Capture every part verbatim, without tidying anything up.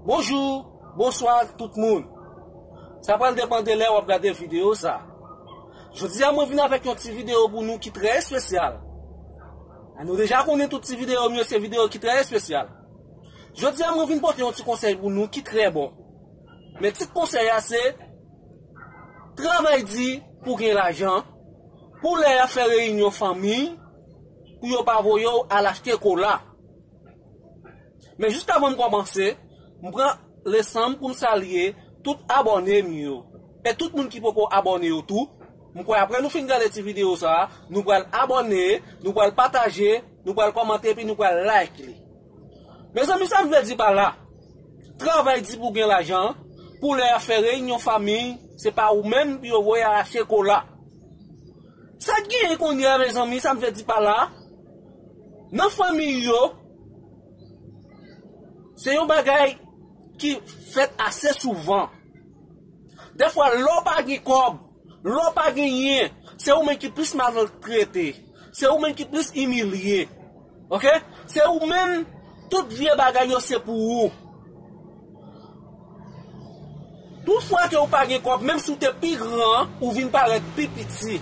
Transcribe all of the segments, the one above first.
Bonjou, bonswa tout moun. Sa pral depann de lè w ap gade videyo sa. Jodi a mwen vin avèk yon ti videyo pou nou ki trè espesyal. Nou deja konnen tout ti videyo m yo se videyo ki trè espesyal. Jodi a mwen vin pote yon ti konsèy pou nou ki trè bon. Men tit konsèy a se travay di pou gen lajan, pou lè y ap fè reyinyon fanmi, pou yo pa voye w al achte kola. Men jiskavan m kòmanse, m pran lesanm pou m salye tout abòne m yo. E tout moun ki poko abòne yo tou, m kwè apre nou fin gade ti videyo sa a, nou pral abòne, nou pral pataje, nou pral kòmante epi nou pral like li. Mezanmi, sa m vle di pa la? Travay di pou gen lajan, pou lè y ap fè reyinyon fanmi, se pa ou menm pou yo voye al achte kola. Sa k genyen kounye a, mezanmi, sa m vle di pa la? Nan fanmi yo, se yon bagay ki fèt ase souvan. Dèfwa, lè w pa gen kòb, lè w pa genyen, se ou menm ki plis maltrete, se ou menm ki plis imilye. Oke? Se ou menm, tout vye bagay yo se pou ou. Tout fwa ke ou pa gen kòb, menm si w te pi gran, ou vin parèt pi piti.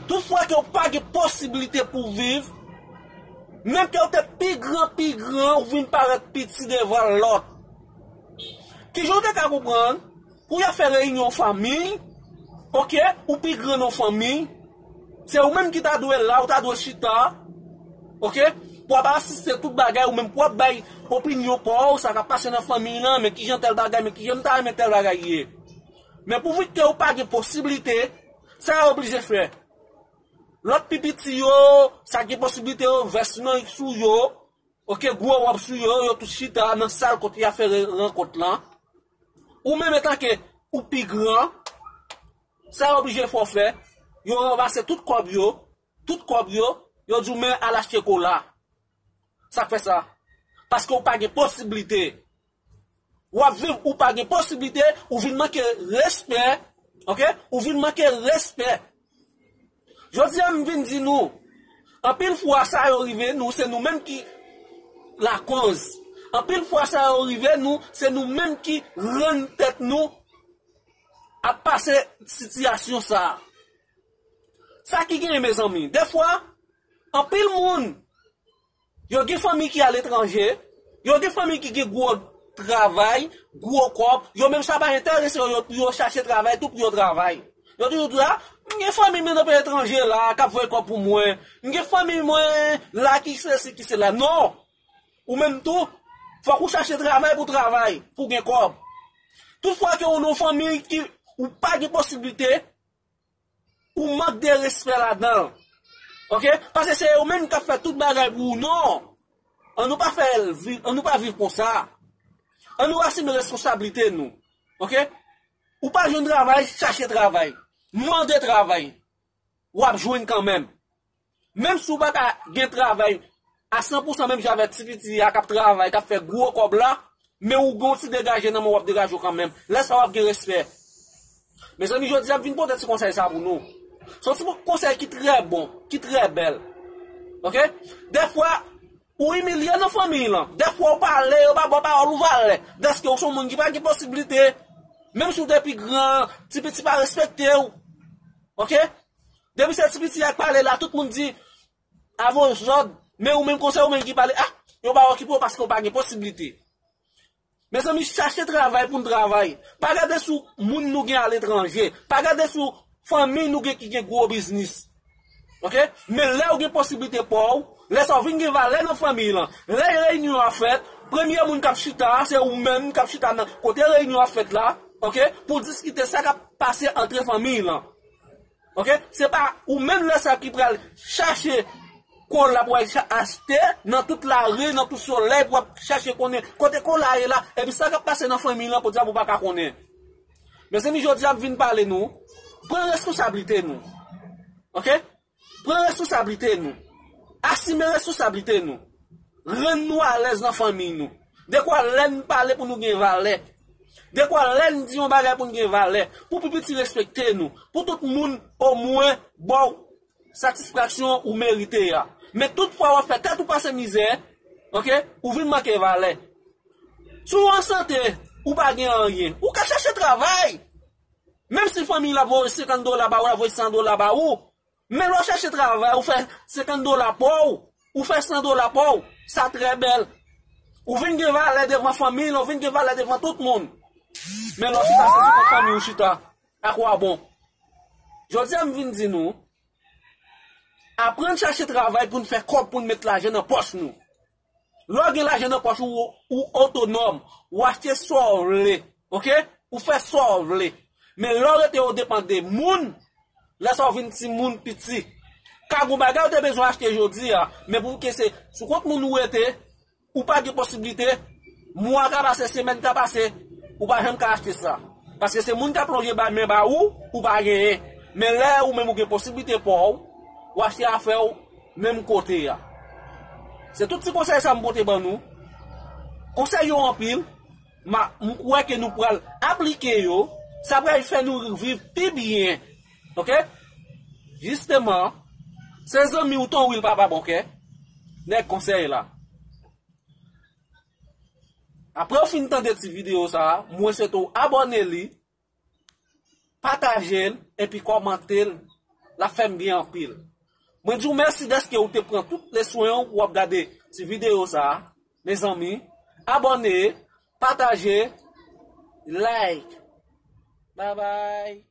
Tout fwa ke ou pa gen posiblite pou viv, menm ke w te pi gran, pi gran, ou vin parèt piti devan lòt. Kijan w te ka konprann? Pou y ap fè reyinyon fanmi, oke, ou pi gran nan fanmi, se ou menm ki ta dwe la, ou ta dwe chita, oke, pou w ap asiste tout bagay, ou menm pou w ap bay opinyon pa w, sa k ap pase nan fanmi lan, men kijan tèl bagay, men kijan m ta renmen tèl bagay ye. Men pouvit ke ou pa gen posiblite, sa yo oblije fè. Lòt pi piti yo, sa gen posiblite yo, vès nan sou yo, oke, gwo wòb sou yo, yo tout chita nan sal kote y ap fè re-, rankont lan. Ou menm etanke ou pi gran, sa yo oblije fè w fè, yo ranmase tout kòb yo, tout kòb yo, yo di w men al achte kola. Sa k fè sa? Paske ou pa gen posiblite. W ap viv, ou pa gen posiblite, ou vin manke respè, oke? Ou vin manke respè. Jodi a, m vin di nou, anpil fwa sa yo rive nou, se nou menm ki lakoz. Anpil fwa sa yo rive nou, se nou menm ki rann tèt nou ap pase sitiyasyon sa a. Sa ki genyen, mezanmi? Dèfwa, anpil moun, yo gen fanmi ki aletranje, yo gen fanmi ki gen gwo travay, gwo kòb, yo menm sa pa enterese yo, yo, yo chache travay tou pou yo travay. Yo toujou di, a, m gen fanmi mwen nan peyi etranje la, k ap voye kòb pou mwen. M gen fanmi mwen la ki sesi, ki sela. Non! Ou menm tou, fòk ou chache travay pou travay, pou gen kòb. Tout fwa ke ou nan yon fanmi ki ou pa gen posiblite, ou mank de respè ladan l. Oke? Paske se yo menm k ap fè tout bagay pou ou. Non! An nou pa fè l viv, an nou pa viv konsa. An nou asime responsablite nou. Oke? Ou pa jwenn travay, chache travay. Mande travay. W ap jwenn kanmenm. Menm si w pa ka gen travay a san pou san menm jan avèk ti piti a k ap travay, k ap fè gwo kòb la, men ou gen yon ti degaje nan men w, w ap degaje w kanmenm. Lè sa a w ap gen respè. Mezanmi, jodi a m vin pote ti konsèy sa pou nou. Se yon ti konsèy ki trè bon, ki trè bèl. Oke? Dèfwa, ou imilye nan fanmi lan. Dèfwa ou pale, yo pa ba w pawòl ou valè. Dèske ou se yon moun ki pa gen posiblite. Menm si w te pi gran, ti piti pa respekte w. Oke? Depi se ti piti a k pale la, tout moun di, a voye zòd, men ou menm konsa, ou menm ki pale, a, yo pa okipe w paske w pa gen posiblite. Mezanmi, chache travay pou n travay. Pa gade sou moun nou gen aletranje. Pa gade sou fanmi nou gen ki gen gwo biznis. Oke? Men lè ou gen posiblite pa w, lè sa w vin gen valè nan fanmi lan. Lè reyinyon an fèt, premye moun k ap chita, se ou menm k ap chita nan kote reyinyon an fèt la, oke? Pou diskite sa k ap pase antre fanmi lan. Oke? Se pa ou menm lè sa ki pral chache kola pou al cha-, achte nan tout lari, nan tout solèy, pou ap chache konnen kote kola ye la, epi sa k ap pase nan fanmi lan, podyab ou pa ka konnen. Mezanmi, jodi a m vin pale nou, pran responsablite nou. Oke? Pran responsablite nou. Asime responsablite nou. Rann nou alèz nan fanmi nou. Dekwa lè n pale pou nou gen valè. Dekwa lè n di yon bagay pou n gen valè. Pou pi piti respekte nou. Pou tout moun omwen ba w satisfaksyon ou merite a. Men tout fwa w ap fè tèt ou pase mizè, oke, ou vin manke valè. Si w an sante, ou pa gen anyen, ou ka chache travay. Menm si fanmi w la voye senkant dola ba ou, la voye san dola ba ou. Men lè w chache travay, ou fè senkant dola pa w, ou fè san dola pa w, sa trè bèl. Ou vin gen valè devan fanmi w, ou vin gen valè devan tout moun. Men lè w chita, se sou kont fanmi w chita. Akwabon? Jodi a, m vin di nou, aprann chache travay pou n fè kòb, pou n met lajan nan pòch nou. Lè w gen lajan nan pòch ou, ou otonòm, ou achte sa w vle, oke? Ou fè sa w vle. Men lè w rete, ou depann de moun, lè sa w vin timoun piti. Ka gon bagay ou te bezwen achte jodi a, men pou ke se sou kont moun ou rete, ou pa gen posiblite, mwa ka pase, semèn ka pase, ou pa janm ka achte sa. Paske se moun k ap lonje ba men ba ou, ou pa genyen. Men lè ou menm ou gen posiblite pa w, ou achte afè w menm kote a. Se tout ti konsèy sa m pote ban nou. Konsèy yo anpil, ma, m kwè ke nou pral aplike yo, sa pral fè nou viv pi byen. Oke? Jisteman, se zanmi w ton wil papa bon kè, nèg konsèy la. Apre w fin tande ti videyo sa a, mwen swete w abòne li, pataje l, epi kòmante l. L ap fè m byen anpil. Mwen di w mèsi dèske ou te pran tout leswen w pou w ap gade ti videyo sa a. Mezanmi, abòne, pataje, like. Babay.